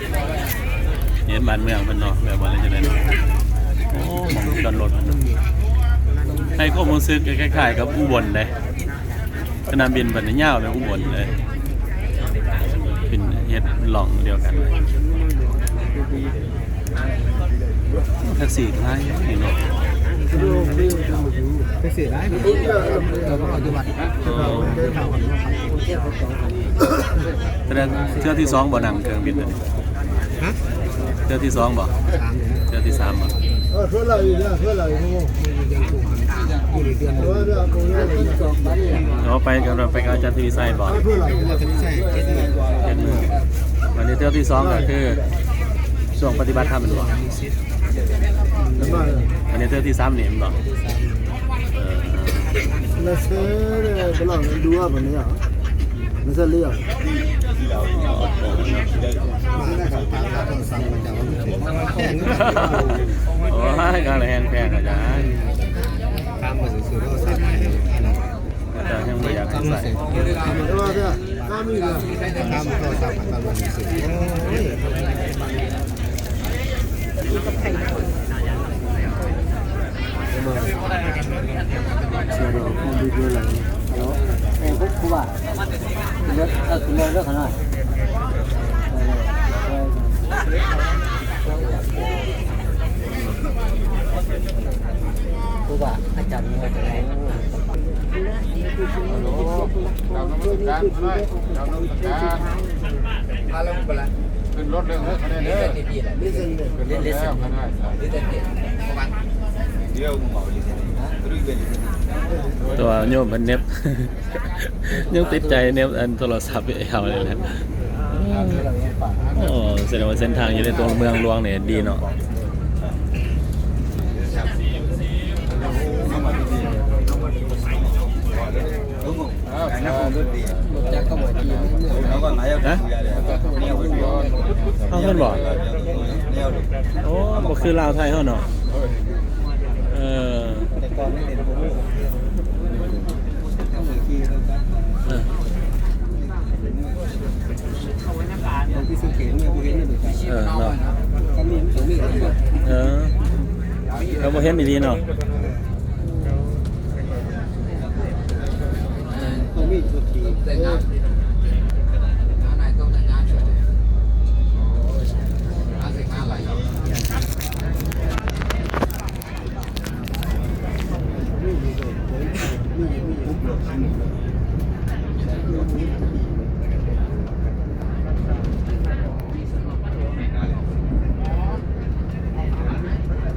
ເຫັນບ້ານເມືອງເພິ່ນເນາະ ແບບວ່າຈັ່ງໃດເນາະ. ໂອ້ ໝ່ອງຈອດລົດເພິ່ນ ໃຫ້ຄວາມຮູ້ສຶກຄ້າຍໆກັບອຸບົນເດ້. ສະໜາມບິນເພິ່ນຍາວແບບອຸບົນເລີຍ ເປັນເຮັດລ່ອງດຽວກັນ. ແທັກຊີກໍຫຼາຍຢູ່ເນາະ ແທັກຊີຫຼາຍເນາະ ເອີ ເຂົ້າຢູ່ວັດ. ແຕ່ເທື່ອທີ່ສອງບໍ່ ນັ່ງເຄື່ອງບິນ ຮະ? ເທື່ອທີ່ສອງບໍ່? ສາມເທື່ອ ເທື່ອທີ່ສາມບໍ່? ເອີ ເທື່ອລະອີກ ເທື່ອລະອີກ ຢູ່ເດືອນ ເອີ ໄປກັບ ໄປກັບອາຈານທະວີໄຊບໍ່? ເທື່ອລະອີກ ເຈັດມື້ ເຈັດມື້. ອັນນີ້ເທື່ອທີ່ສອງກໍຄືຊ່ວງປະຕິບັດທຳແມ່ນບໍ່? ອັນນີ້ເທື່ອທີ່ສາມນີ້ແມ່ນບໍ່? ເອີ ລະເຊີ ເອີ ກຳລັງດູວ່າບັນຍາ ມັນສະເຫຼືອງ ໂອ້ຍ ການແຮງແພງອາຈານ ຖາມມາຊື່ໆ ໂທລະສັບໃຫ້ອັນນັ້ນ ອາຈານຍັງບໍ່ຢາກໃຫ້ໃຊ້ ຖາມໂທລະສັບໃຫ້ຟັງວ່າຊື່ໆ ໂອ້ຍ. ເອີ ຄູບາ ຂຶ້ນລົດ ເອີ ຂຶ້ນລົດເດີຂ້ານ້ອຍ. ຄູບາ ອາຈານ ເອີ ເອີ ກາບນະມັດສະການ ກາບນະມັດສະການ. ຂຶ້ນລົດເລີຍເດີ ຂຶ້ນລົດເລີຍ ຂຶ້ນລົດແລ້ວ ຂຶ້ນລົດແລ້ວ. ແຕ່ວ່າໂຍມເພິ່ນເໜັບ ຍັງຕິດໃຈເໜັບອັນໂທລະສັບຢູ່ແອວນີ້ແຫຼະ. ໂອ້ ສະແດງວ່າເສັ້ນທາງຢູ່ໃນຕົວເມືອງຫຼວງນີ້ດີເນາະ. ຮະ? ເອົາເພິ່ນບໍ່? ໂອ້ ບໍ່ຄືລາວໄທເຮົາເນາະ. ເອີ ເອີ ເອີ ເນາະ ເອີ ກໍບໍ່ເຫັນອີ່ຫຼີເນາະ.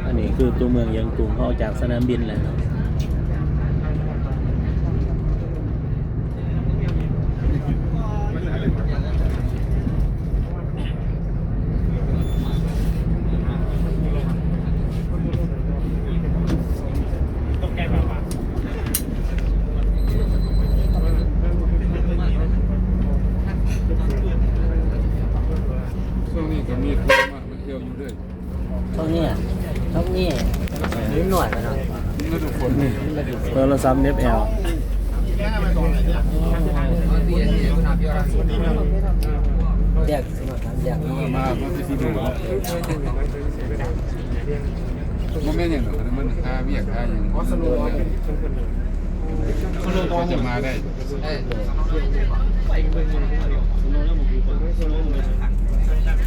ອັນນີ້ຄືຕົວເມືອງຢຽງຕຸງ ເຮົາອອກຈາກສະໜາມບິນແລ້ວເນາະ. ຊ່ວງນີ້ກໍມີຄົນມາ ມາທ່ຽວຢູ່ເລື້ອຍ. ຊ່ວງນີ້ ຊ່ວງນີ້ເດັກນ້ອຍເນາະ ມີແຕ່ຄົນ ໂທລະສັບເນັບແອວ ແຍກ ແຍກ ມາ ມາທີ່ຊິດູ ບໍ່ແມ່ນຫຍັງດອກ ມັນຫາວຽກຫາຫຍັງ ເຂົາຈະມາໄດ້. ເອີ ໄປເບິ່ງ ໄປເບິ່ງ ໄປເບິ່ງ ໄປເບິ່ງ ໄປເບິ່ງ ໄປເບິ່ງ.